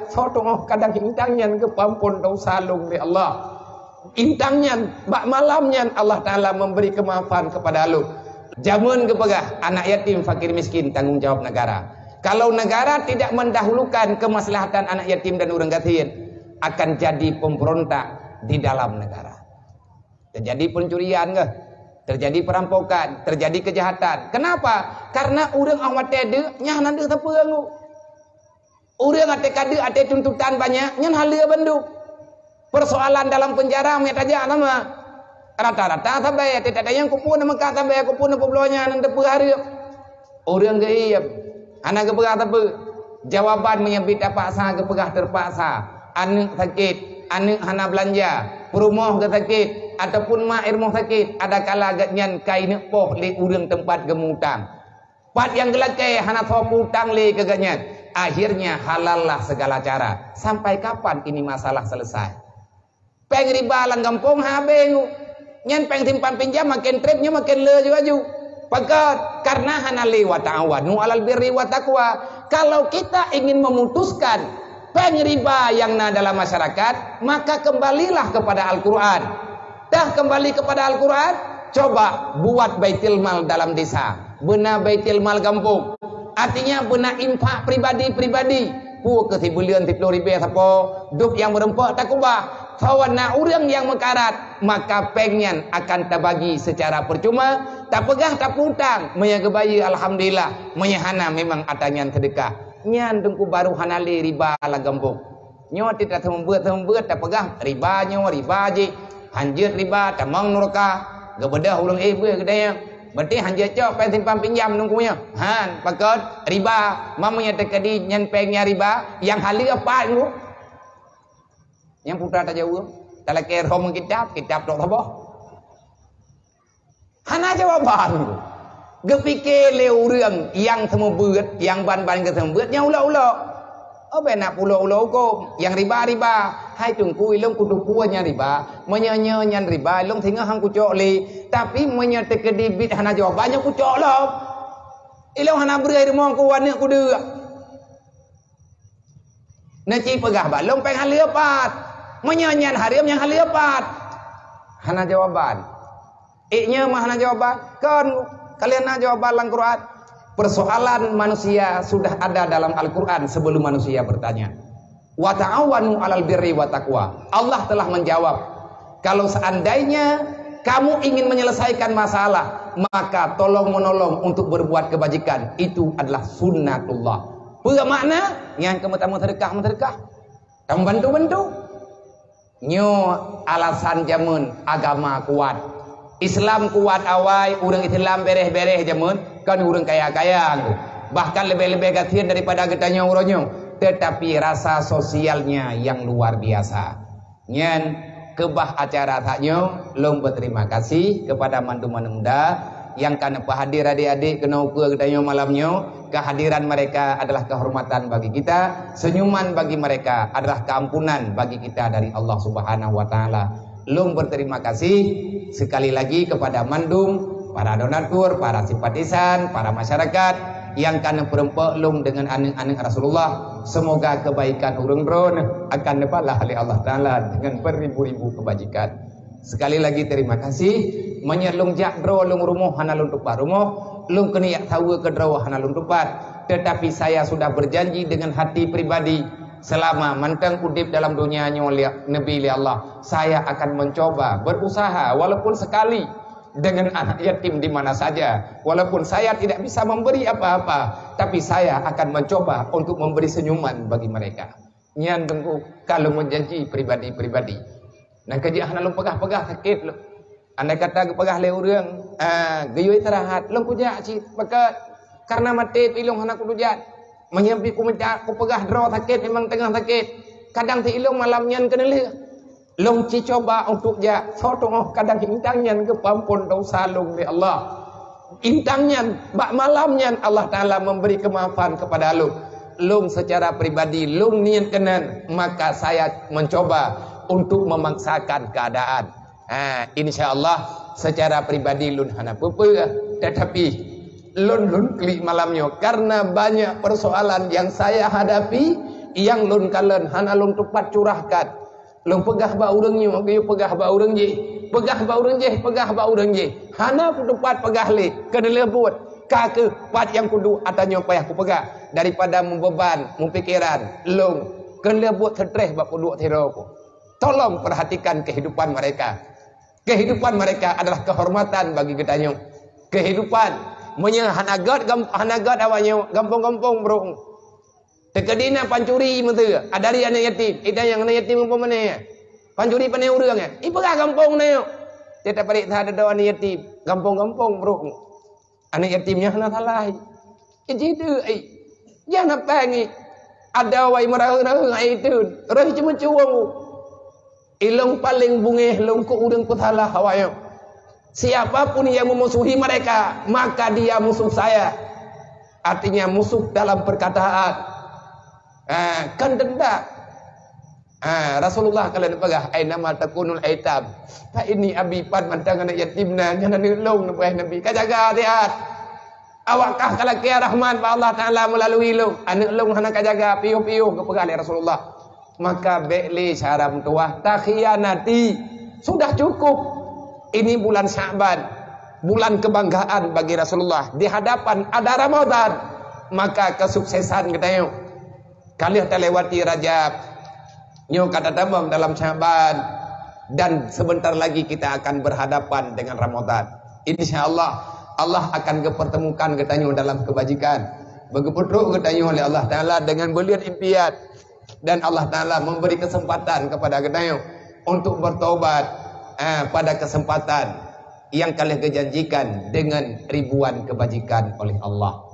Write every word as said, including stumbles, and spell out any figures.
Soe teungoh kadang intang nyan geupeuampon desya lôn lé Allah. Intang nyan, bak malam nyan Allah Taala memberi kemaafan kepada lôn. Jameun geupeugah, anak yatim, fakir miskin, tanggung jawab negara. Kalau negara tidak mendahulukan kemaslahatan anak yatim dan ureuëng gasien, akan jadi pemberontak di dalam negara. Terjadi pencurian ke? Terjadi perampokan, terjadi kejahatan. Kenapa? Karena ureuëng 'oh watée deuk, nyan hana deuh sapeue ngu. Ureuëng até kadeuk, até tuntutan banyak, nyan haleue bandum. Persoalan dalam penjara, meuet aja sama. Rata-rata sabai, até tak tayang kupun meuka sabai, kupun peubloe nyan, nan teupeu hareup. Ureuëng geuiem, hana geupeugah sapeue. Jawaban meunyoe bit tapaksa geupeugah terpaksa. Aneuëk sakét, aneuëk hana beulanja, peurumoh geusakét, ataupun mak i rumoh sakét, adakala geuhnyan ka ineuk poh lé ureuëng teumpat geumutang. Pat nyang geulakée hana soe peutang lé keu geuhnyan. Akhirnya halallah segala cara. Sampai kapan ini masalah selesai? Péng riba lam gampông habéh ngu. Nyan péng simpan pinjam maken treb nyoe maken le aju-aju. Pakon? Karena hana lé wa ta'awanu 'alal birri wa taqwa. Kalau kita ingin memutuskan péng riba yang na dalam masyarakat, maka kembalilah kepada Al-Quran. Dah kembali kepada Al-Quran, coba buat baitul mal dalam desa. Beuna baitul mal gampông. Artinya beuna infak pribadi-pribadi. Peue keu sibuleuen siplôh ribée sapo, dub nyang meureumpok takubah. Sawan na ureuëng nyang meukarat, maka péng nyan akan tabagi secara percuma, tapeugah tapeutang, meunyoe geubayeue alhamdulillah, meunyoe hana memang atra nyan seudeukah. Nyan teungku baru hana lé riba lam gampông. Nyoe teuka seumeubeuet-seumeubeuet tapeugah riba nyoe, riba jih. Hanjeuet riba, tamong nuraka. Geubeudôh ureuëng éh beuh geutanyoe. Berarti hanjeuet cok péng simpan pinjam nungku nyoe. Han, pakon? Riba. Mamu nyang teukeudi nyan péng nyang riba, nyang haleue pat nungku. Nyang putra tajaweueb. Talakée roh meukitab, kitab tok saboh. Hana jawaban. Geupike lé ureuëng nyang seumeubeuet, nyang ban-ban geuseumeubeuet nyang ulok-ulok. Oh, bèk na peuulok-ulok hukôm, nyang riba-riba. Hai teungku, ilôn kuteupue nyang riba. Meunyoe nyoe nyan riba, ilôn singoh han kucok lé. Tapi meunyoe teukeudi bit hana jawaban, nyoe kucok lom. Ilôn hana breueh rumoh ku aneuk kudeuk. Neuci peugah bak lôn péng haleue pat. Meunyoe nyan hareuem nyang haleue pat. Hana jawaban. Ék nyoe mah hana jawaban. Kon, kalian na jawaban lam Quran. Persoalan manusia sudah ada dalam Al-Quran sebelum manusia bertanya. Wa ta'awanu 'alal birri wa taqwa. Allah telah menjawab. Kalau seandainya kamu ingin menyelesaikan masalah, maka tolong menolong untuk berbuat kebajikan. Itu adalah sunnatullah. Peue makna? Nyang keu meutamong seudeukah, meuseudekah. Tamong bantu-bantu. Nyoe alasan jameun agama kuat. Islam kuat awai, ureuëng Islam bereh-bereh jameun, kon ureuëng kaya-kaya. Bahkan lebih-lebih gasien daripada geutanyoe uroe nyoe. Tetapi rasa sosialnya yang luar biasa. Nyan keubah acara saat nyoe, lôn berterima kasih kepada mandum aneuk muda nyang ka neupeuhadir adik-adik keunoe ukeue geutanyoe malam nyoe. Kehadiran mereka adalah kehormatan bagi kita, senyuman bagi mereka adalah keampunan bagi kita dari Allah Subhanahu wa Taala. Lôn berterima kasih sekali lagi kepada mandum para donatur, para simpatisan, para masyarakat nyang ka neupeurumpok lôn dengan aneuk-aneuk Rasulullah. Semoga kebaikan ureuëng droe akan neubalah oleh Allah Taala dengan beribu-ribu kebajikan. Sekali lagi terima kasih. Meunyoe lôn jak droe lôn rumoh hana lôn tupat rumoh, lôn keuneuk jak saweue keu droe hana lôn tupat. Tetapi saya sudah berjanji dengan hati pribadi, selama mantong udeb dalam dunia nyoe lé, neubi lé Allah, saya akan mencoba berusaha walaupun sekali dengan anak yatim di mana saja. Walaupun saya tidak bisa memberi apa-apa, tapi saya akan mencoba untuk memberi senyuman bagi mereka. Nyan teungku, kalau meujanji pribadi-pribadi. Nyang keujeuet hana lôn peugah-peugah sakét lôn. Andai kata geupeugah lé ureuëng, ah, geuyue istirahat, lôn kujak cit, pakon? Karena maté pih lôn hana kutujak. Meunyoe pih kumeucak, kupeugah droe sakét, memang teungoh sakét. Kadang si ilôn malam nyan keuneulheueh. Lôn ci cuba untuk jak, soe teungoh kadang intang nyan geupeuampon desya lôn lé Allah. Intang nyan, bak malam nyan Allah Taala memberi kemaafan kepada lôn. Lôn secara pribadi, lôn niet keunan, maka saya mencoba untuk memaksakan keadaan. Ha, insya Allah, secara pribadi lôn hana peue-peue, tetapi lôn, lôn klik malam nyoe karena banyak persoalan yang saya hadapi Nyang lôn kalon hana lôn teupat curahkan. Lôn peugah bak ureuëng nyoe, geuyue peugah bak ureuëng jih. Peugah bak ureuëng jih, peugah bak ureuëng jih. Hana kuteupat peugah lé, keuneuk leubuet. Ka kheueh pat nyang kuduek ata nyoe payah kupeugah daripada meubeban, meupikeran lôn. Keuneuk leubuet stress bak kuduek sidroe ku. Tolong perhatikan kehidupan mereka. Kehidupan mereka adalah kehormatan bagi geutanyoe. Kehidupan, meunyoe hana gét gam-, hana gét awak nyoe, gampông-gampông brok. Teukeudi na pancuri meuteue, adari aneuk yatim, ita nyang aneuk yatim gampông mana? Pancuri pane ureuëng, eh? Ipeugah gampông na nyoe. Teutab parit that dodo aneuk yatim, gampông-gampông brok. Aneuk yatim nyan hana salah. Iji deuek ai. Jangan apa ngi. Ada wai meuraheueng-raheueng ai teun. Roh cuma cuwong. Ilong paling bungéh lôn keu ureuëng peusalah awak nyoe. Siapapun yang memusuhi mereka, maka dia musuh saya. Artinya musuh dalam perkataan. Ah, kan denda. Ah, Rasulullah kalau neupeugah, "Aina ma takunul aitam, fa inni abi," pat mantong aneuk yatim na, nyan aneuk lôn neupeugah Nabi. Ka jaga siat. Awak kah ka lakée rahmat bak Allah Taala melalui lôn. Aneuk lôn hana ka jaga, piôh-piôh geupeugah lé Rasulullah. Maka bék lé cara meutuwah takhianati. Sudah cukup. Ini bulan Sya'ban, bulan kebanggaan bagi Rasulullah. Di hadapan ada Ramadan, maka kesuksesan geutanyoe. Ka lheueh talewati Rajab, nyoe ka tatamong dalam Sya'ban, dan sebentar lagi kita akan berhadapan dengan Ramadan. Insya Allah, Allah akan geupertemukan geutanyoe dalam kebajikan. Beugeupeutrok geutanyoe oleh Allah Taala dengan beuliet impian, dan Allah Taala memberi kesempatan kepada geutanyoe untuk bertobat, eh, pada kesempatan yang ka lheueh geujanjikan dengan ribuan kebajikan oleh Allah.